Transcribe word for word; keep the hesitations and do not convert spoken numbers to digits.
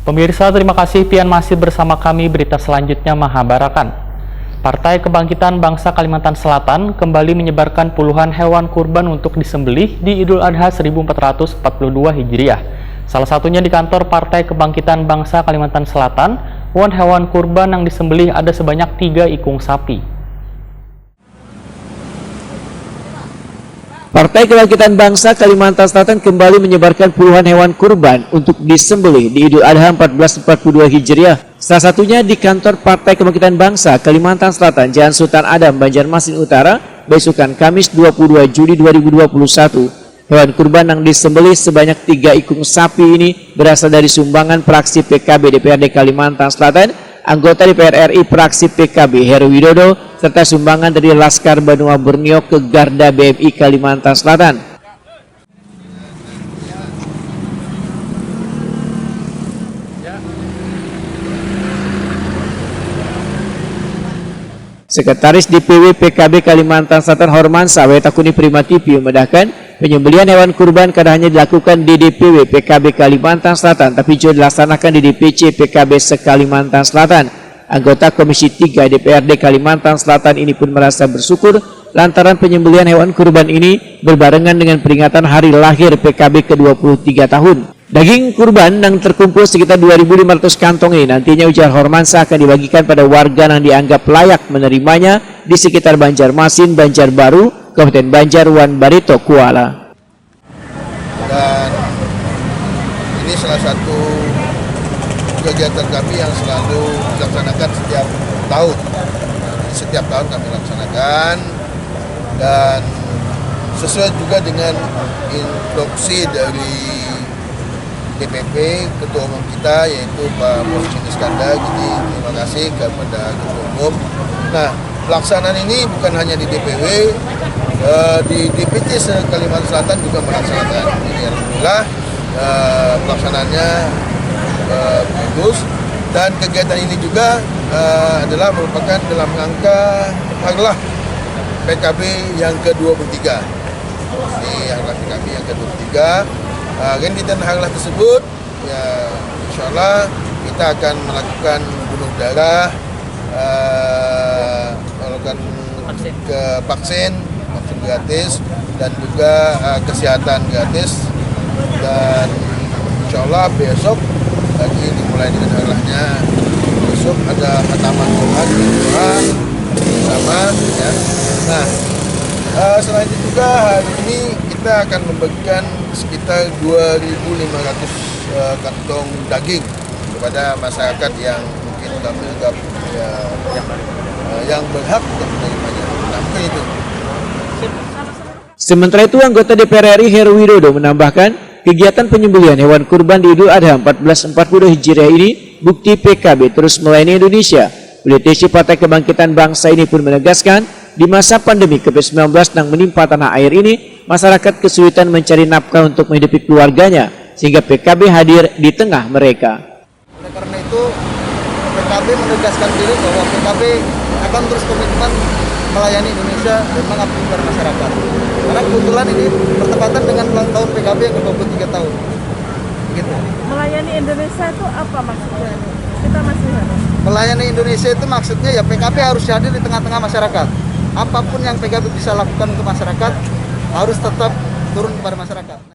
Pemirsa, terima kasih pian masih bersama kami. Berita selanjutnya mahabarakan. Partai Kebangkitan Bangsa Kalimantan Selatan kembali menyebarkan puluhan hewan kurban untuk disembelih di Idul Adha seribu empat ratus empat puluh dua Hijriah. Salah satunya di kantor Partai Kebangkitan Bangsa Kalimantan Selatan, wan hewan kurban yang disembelih ada sebanyak tiga ikung sapi. Partai Kebangkitan Bangsa Kalimantan Selatan kembali menyebarkan puluhan hewan kurban untuk disembelih di Idul Adha empat belas empat puluh dua Hijriah. Salah satunya di kantor Partai Kebangkitan Bangsa Kalimantan Selatan, Jalan Sultan Adam, Banjarmasin Utara, besukan Kamis dua puluh dua Juli dua ribu dua puluh satu. Hewan kurban yang disembelih sebanyak tiga ikung sapi ini berasal dari sumbangan fraksi P K B D P R D Kalimantan Selatan, anggota D P R R I fraksi P K B Heru Widodo, serta sumbangan dari Laskar Banua Borneo ke Garda B M I Kalimantan Selatan. Sekretaris D P W P K B Kalimantan Selatan Hormansa Wetakuni Prima T V memedahkan, penyembelihan hewan kurban kada hanya dilakukan di D P W P K B Kalimantan Selatan, tapi juga dilaksanakan di D P C P K B se-Kalimantan Selatan. Anggota Komisi tiga D P R D Kalimantan Selatan ini pun merasa bersyukur lantaran penyembelihan hewan kurban ini berbarengan dengan peringatan hari lahir P K B ke dua puluh tiga tahun. Daging kurban yang terkumpul sekitar dua ribu lima ratus kantong ini nantinya, ujar Hormansa, akan dibagikan pada warga yang dianggap layak menerimanya di sekitar Banjarmasin, Banjarbaru, Kabupaten Banjar, wan Barito Kuala. Dan ini salah satu kegiatan kami yang selalu dilaksanakan setiap tahun. Setiap tahun kami laksanakan dan sesuai juga dengan instruksi dari D P P, Ketua Umum kita, yaitu Pak Muhsin Iskandar. Jadi, terima kasih kepada Ketua Umum. Nah, pelaksanaan ini bukan hanya di D P W, eh, di D P C se-Kalimantan Selatan juga melaksanakan. Jadi, alhamdulillah, eh, pelaksanaannya, eh, bagus. Dan kegiatan ini juga, eh, adalah merupakan dalam rangka harlah P K B yang kedua puluh tiga. Ini harlah P K B yang kedua puluh tiga. Eh, kegiatan harlah tersebut, ya, insya Allah kita akan melakukan bunuh darah, eh, melakukan Vaksin. Ke vaksin, vaksin gratis, dan juga, eh, kesehatan gratis. Dan insya Allah besok lagi dimulai dengan harlahnya. Besok ada khataman Quran, doa bersama, ya. Nah, eh, selain itu juga hari ini kita akan membagikan sekitar dua ribu lima ratus, eh, kantong daging kepada masyarakat yang mungkin kami anggap, ya, eh, yang berhak untuk menerimanya. Nah, mungkin itu. Sementara itu, anggota D P R R I Heru Widodo menambahkan, kegiatan penyembelihan hewan kurban di Idul Adha empat belas empat puluh Hijriah ini bukti P K B terus melayani Indonesia. Politisi Partai Kebangkitan Bangsa ini pun menegaskan, di masa pandemi covid sembilan belas yang menimpa tanah air ini, masyarakat kesulitan mencari nafkah untuk menghidupi keluarganya, sehingga P K B hadir di tengah mereka. Oleh karena itu, P K B menegaskan diri bahwa P K B akan terus komitmen melayani Indonesia dan mengabdi kepada masyarakat. Karena kebetulan ini bertepatan dengan ulang tahun P K B yang kedua puluh tiga tahun. Begitu. Melayani Indonesia itu apa maksudnya? Kita masih harus. Melayani Indonesia itu maksudnya, ya, P K B harus hadir di tengah-tengah masyarakat. Apapun yang P K B bisa lakukan untuk masyarakat, harus tetap turun kepada masyarakat.